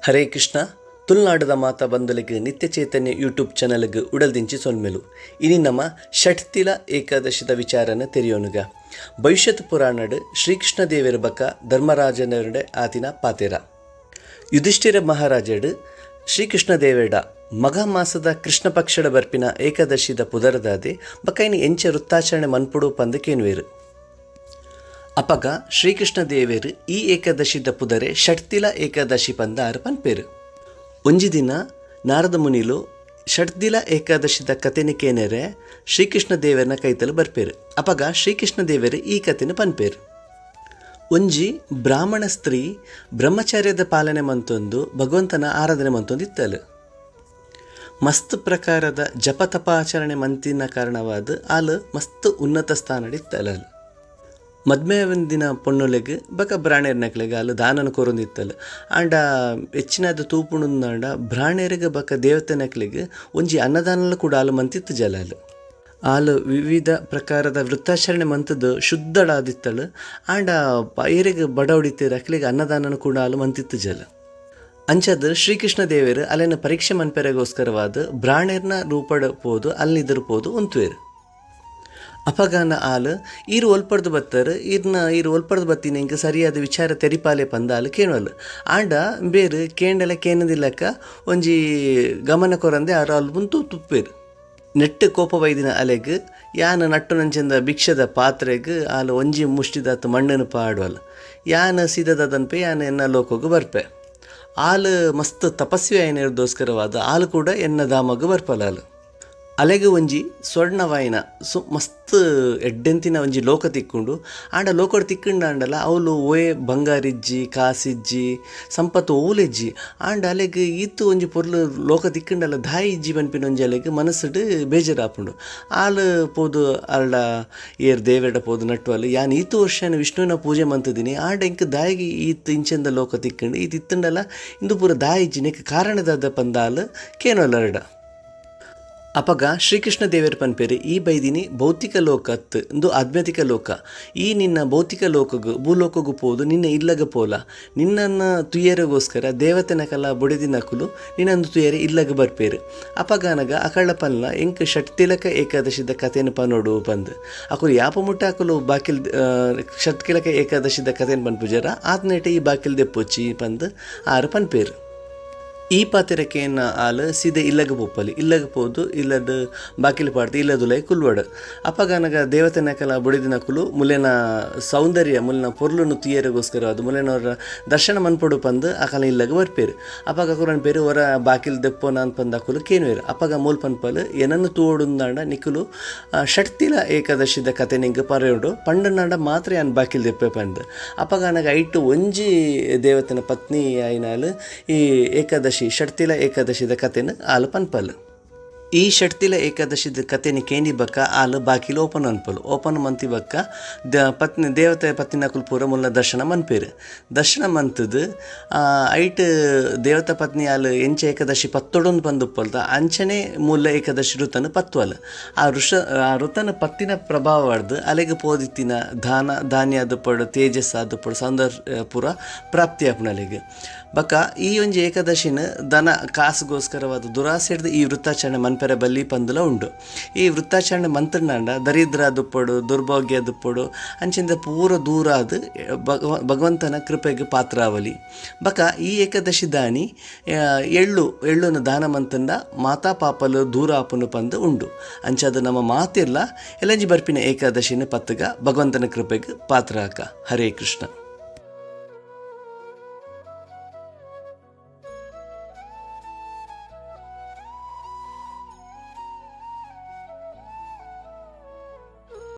Hare Krishna. ತುಳುನಾಡದ ಮಾತಾ ಬಂಧುಲೆಗ್ ನಿತ್ಯ ಚೈತನ್ಯ YouTube ಚಾನಲ್ಗ್ ಉಡಲ್ದಿಂಚಿ ಸೊಲ್ಮೆಲು. ಇನಿ ನಮ ಷಟ್ತಿಲ ಏಕಾದಶಿದ ವಿಚಾರನ ತೆರಿಯೋನುಗ. ಭವಿಷ್ಯತ್ ಪುರಾಣಡ್ ಶ್ರೀಕೃಷ್ಣ ದೇವೆರ್ ಬಕ ಧರ್ಮರಾಜನರುಡೆ ಆತಿನ ಪಾತೆರ. ಯುಧಿಷ್ಠಿರ ಮಹಾರಾಜಡ್ ಶ್ರೀಕೃಷ್ಣ ದೇವೆಡ ಮಘ ಮಾಸದ ಕೃಷ್ಣ ಪಕ್ಷಡ ಬರ್ಪಿನ ಏಕಾದಶಿದ ಪುದರದಾದೆ ಬಕ ಇನಿ ಎಂಚ ವೃತ್ತಾಚರಣೆ ಮನ್ಪುಡು ಪಂದ್ ಕೇನುವೆರ್. ಅಪಗ ಶ್ರೀಕೃಷ್ಣ ದೇವೆರ್ ಈ ಏಕಾದಶಿದ ಪುದರೆ ಷಟ್ತಿಲ ಏಕಾದಶಿ ಪಂದ ಆರ್ ಪನ್ಪೆರ್. ಒಂಜಿ ದಿನ ನಾರದ ಮುನಿಲು ಷಟ್ದಿಲ ಏಕಾದಶಿದ ಕತೆನ ಕೇನೆರೆ ಶ್ರೀಕೃಷ್ಣ ದೇವೆರ್ನ ಕೈತಲು ಬರ್ಪೆರ್. ಅಪಗ ಶ್ರೀಕೃಷ್ಣ ದೇವೆರ್ ಈ ಕತೆನ ಪನ್ಪೆರ್. ಒಂಜಿ ಬ್ರಾಹ್ಮಣ ಸ್ತ್ರೀ ಬ್ರಹ್ಮಚರ್ಯದ ಪಾಲನೆ ಮಂತೊಂದು ಭಗವಂತನ ಆರಾಧನೆ ಮಂತೊಂದು ಇತ್ತಲು. ಮಸ್ತ್ ಪ್ರಕಾರದ ಜಪತಪಾಚರಣೆ ಮಂತಿನ ಕಾರಣವಾದ ಆಲು ಮಸ್ತ್ ಉನ್ನತ ಸ್ಥಾನಡಿತ್ತಲ. ಮದ್ಮೆವಂದಿನ ಪೊಣ್ಣುಲೆಗ್ ಬಕ ಬ್ರಾಣೆರ್ನಕ್ಲೆಗ್ ಆಲು ದಾನನ ಕೊರೊಂದಿತ್ತಲು. ಆಂಡ ಹೆಚ್ಚಿನದ ತೂಪುಣುಂದಾಂಡ ಬ್ರಾಣೆರ್ಗ್ ಬಕ ದೇವತೆನಕ್ಲೆಗ್ ಒಂಜಿ ಅನ್ನದಾನಲ ಕೂಡ ಆಲು ಮಂತಿತ್ತು ಜಲಾಲು. ಆಲು ವಿವಿಧ ಪ್ರಕಾರದ ವೃತ್ತಾಚರಣೆ ಮಂತದ್ದು ಶುದ್ಧಳಾದಿತ್ತಳು. ಆಂಡ ಏರೆಗ್ ಬಡವಡಿತ್ತೇರು ಅಕ್ಲೆಗ್ ಅನ್ನದಾನನ ಕೂಡ ಆಲು ಮಂತಿತ್ತು ಜಲ. ಅಂಚದ ಶ್ರೀಕೃಷ್ಣ ದೇವೆರ್ ಅಲೆನ ಪರೀಕ್ಷೆ ಮನ್ಪೆರೆಗೋಸ್ಕರವಾದ ಬ್ರಾಣೆರ್ನ ರೂಪಡ್ ಪೋದು ಅಲ್ಲಿದ್ರು ಪೋದು ಉಂತುವೆರ್. ಅಪಗಾನ ಆಲು ಈರು ಒಲ್ಪಡ್ದು ಬತ್ತರ್ ಈರ್ನ ಈರು ಒಲ್ಪಡ್ದು ಬತ್ತಿನ ಇಂಕ ಸರಿಯಾದ ವಿಚಾರ ತೆರಿಪಾಲೆ ಪಂದ ಆಲು ಕೇಣುವಲ್. ಆಂಡ ಬೇರು ಕೇಂಡಲ ಕೇನದಿಲ್ಲಕ್ಕ ಒಂಜಿ ಗಮನ ಕೊರಂದೆ ಆರು ಆಲು ಮುಂತು ತುಪ್ಪೇರು. ನೆಟ್ಟು ಕೋಪ ವೈದಿನ ಅಲೆಗ್ ಯಾನ ನಟ್ಟು ನಂಚಿಂದ ಭಿಕ್ಷದ ಪಾತ್ರೆಗ್ ಆಲು ಒಂಜಿ ಮುಷ್ಟಿದಾತ್ ಮಣ್ಣನ್ನು ಪಾಡುವಲ್. ಯಾನ ಸೀದದನ್ಪೆ ಯಾನ ಎನ್ನ ಲೋಕೋಗು ಬರ್ಪೆ. ಆಲು ಮಸ್ತ್ ತಪಸ್ವಿ ಆಯ್ನದೋಸ್ಕರವಾದ ಆಲು ಕೂಡ ಎನ್ನ ಧಾಮಗು ಬರ್ಪಲ. ಆಲು ಅಲೆಗ್ ಒಂಜಿ ಸ್ವರ್ಣವಾಯಿನ ಮಸ್ತ್ ಎಡ್ಡೆಂತಿನ ಒಂಜಿ ಲೋಕ ತಿಕ್ಕೊಂಡು. ಆಂಡ ಲೋಕಡ್ ತಿಕ್ಕಂಡಾಂಡಲ ಅವಳು ಓಯೆ ಬಂಗಾರಿಜ್ಜಿ ಕಾಸಿಜ್ಜಿ ಸಂಪತ್ತು ಓಲೆಜ್ಜಿ. ಆಂಡ ಅಲೆಗ್ ಈತು ಒಂಜಿ ಪೊರ್ಲು ಲೋಕ ತಿಕ್ಕಂಡಲ ದಾಯಿ ಇಜ್ಜಿ ಪನ್ಪಿನ ಒಂಜಿ ಅಲೆಗ್ ಮನಸ್ಸುಡು ಬೇಜಾರಾಪುಂಡು. ಆಲು ಪೋದು ಅಲ್ಡ ಏರ್ ದೇವೆಡ ಪೋದು ನಟ್ಟುವಲ್ ಯಾನ್ ಈತು ವರ್ಷನ ವಿಷ್ಣುವಿನ ಪೂಜೆ ಮಂತಿದ್ದೀನಿ, ಆಂಡ ಇಂಕ್ ದಾಯಿಗೆ ಈತ್ ಇಂಚೆಂದ ಲೋಕ ತಿಕ್ಕಂಡು ಈತ್ ಇತ್ತಂಡಲ ಇಂದು ಪೂರ ದಾಯಿಜ್ಜಿ ನೆಕ್ ಕಾರಣದಾದ ಪಂದಾಲು ಕೇನೋಲರಡ. ಅಪಗ ಶ್ರೀಕೃಷ್ಣ ದೇವೆರ್ ಪನ್ಪೆರ್ ಈ ಬೈದಿನಿ ಭೌತಿಕ ಲೋಕತ್ ಇಂದು ಆಧ್ಯಾತ್ಮಿಕ ಲೋಕ. ಈ ನಿನ್ನ ಭೌತಿಕ ಲೋಕಗು ಭೂಲೋಕಗು ಪೋದು ನಿನ್ನ ಇಲ್ಲಗ ಪೋಲ ನಿನ್ನನ್ನು ತುಯೆರೆಗೋಸ್ಕರ ದೇವತೆನ ಕಲ ಬೊಡೆದಿನಕುಲು ನಿನ್ನನ್ನು ತುಯೆರೆ ಇಲ್ಲಗ ಬರ್ಪೇರು. ಅಪಗಾನಗ ಅಕಳ್ಳ ಪನ್ಲ ಎಂಕ್ ಷಟ್ತಿಲಕ ಏಕಾದಶಿದ ಕಥೆನ ಪನೋಡು ಪಂದ್ ಅಕುಲು ಯಾಪ ಮುಟ್ಟ ಅಕುಲು ಬಾಕಿಲ್ ಷಟ್ತಿಲಕ ಏಕಾದಶಿದ ಕಥೆನ ಪನ್ಪುಜಾರ ಆತ್ನೇಟೆ ಈ ಬಾಕಿಲ್ ದೆಪ್ಪೊಚ್ಚಿ ಪಂದ್ ಆರು ಪನ್ಪೇರು. ಈ ಪಾತೆರಕೇನ ಆಲು ಸೀದೆ ಇಲ್ಲಗ ಪೋಪಲಿ. ಇಲ್ಲಗ ಪೋದು ಇಲ್ಲದ ಬಾಕಿಲ್ ಪಾಡ್ದು ಇಲ್ಲದುಲೈ ಕುಲ್ವಡ್. ಅಪಗಾನಗ ದೇವತೆನಕಲ ಬೊಡೆದಿನಕುಲು ಮುಲೆನ ಸೌಂದರ್ಯ ಮುಲೆನ ಪೊರ್ಲುನು ತುಯೆರೆಗೋಸ್ಕರ ಅದು ಮುಲೆನವರ ದರ್ಶನ ಮನ್ಪೊಡು ಪಂದ್ ಅಕಲ ಇಲ್ಲಗ ಬರ್ಪೇರು. ಅಪಗ ಅಕುಲು ಪನ್ಪೇರು ಹೊರ ಬಾಕಿಲ್ ದೆಪ್ಪೋನ ಪಂದ್ ಅಕುಲು ಕೇನುವೆರು. ಅಪಗ ಮೂಲ್ ಪನ್ಪಲು ಏನನ್ನು ತೂವೊಡುಂದಾಂಡ ನಿಕುಲು ಷಟ್ತಿಲ ಏಕಾದಶಿದ ಕತೆ ನಿಂಗ್ ಪರೆಯೋಡು ಪಂಡನಾಂಡ ಮಾತ್ರ ಯಾನ್ ಬಾಕಿಲ್ ದೆಪ್ಪೆ ಪಂದ್. ಅಪಗಾನಗ ಐಟು ಒಂಜಿ ದೇವತೆನ ಪತ್ನಿ ಆಯಿನಾಲು ಈ ಏಕಾದಶಿ ಷಟ್ತಿಲ ಏಕಾದಶಿದ ಕತೆನ ಆಲು ಪನ್ಪಲ್. ಈ ಷಟ್ತಿಲ ಏಕಾದಶಿದ ಕತೆನ ಕೇಂಡಿ ಬಕ್ಕ ಆಲು ಬಾಕಿಲ್ ಓಪನ್ ಅನ್ಪಲು. ಓಪನ್ ಮಂತಿ ಬಕ್ಕ ಪತ್ನಿ ದೇವತೆ ಪತ್ನಿನಕುಲು ಪೂರ ಮುಲ್ಲ ದರ್ಶನ ಮನ್ಪೇರು. ದರ್ಶನ ಮಂತದು ಐಟ್ ದೇವತಾ ಪತ್ನಿ ಆಲು ಎಂಚ ಏಕಾದಶಿ ಪತ್ತೊಡೊಂದು ಬಂದುಪ್ಪಲ್ದ ಅಂಚನೆ ಮೂಲ ಏಕಾದಶಿ ಋತನ ಪತ್ವಲ್. ಆ ಋತನ ಪತ್ತಿನ ಪ್ರಭಾವವಾಡ್ದು ಅಲೆಗೆ ಪೋದಿತ್ತಿನ ದಾನ ಧಾನ್ಯ ಆದುಪ್ಪಡು ತೇಜಸ್ ಆದುಪ್ಪಡು ಸೌಂದರ್ಯ ಪೂರ ಪ್ರಾಪ್ತಿ ಆಪುಂಡು ಅಲೆಗ್. ಬಕ್ಕ ಈ ಒಂಜಿ ಏಕಾದಶಿನ ದನ ಕಾಸುಗೋಸ್ಕರವಾದ ದುರಾಸೆಡ್ದು ಈ ವೃತ್ತಾಚರಣೆ ಮನ್ಪೆರೆ ಬಲ್ಲಿ ಪಂದುಲ ಉಂಡು. ಈ ವೃತ್ತಾಚರಣೆ ಮಂತ್ರನಾಂಡ ದರಿದ್ರ ದುಪ್ಪಡು ದುರ್ಭಾಗ್ಯ ದುಪ್ಪಡು ಅಂಚಿಂದ ಪೂರ ದೂರ ಆದ್ ಭಗವಂತನ ಕೃಪೆಗೆ ಪಾತ್ರ ಆವಲಿ. ಬಕ ಈ ಏಕಾದಶಿ ದಾನಿ ಎಳ್ಳುನ ದಾನ ಮಂತಂಡ ಮಾತಾ ಪಾಪಲು ದೂರ ಆಪುನು ಪಂದು ಉಂಡು. ಅಂಚಾದ ನಮ್ಮ ಮಾತಿರ್ಲ ಎಲ್ಲಂಜಿ ಬರ್ಪಿನ ಏಕಾದಶಿನ ಪತ್ತಗ ಭಗವಂತನ ಕೃಪೆಗೆ ಪಾತ್ರ ಆಕ. ಹರೇ ಕೃಷ್ಣ.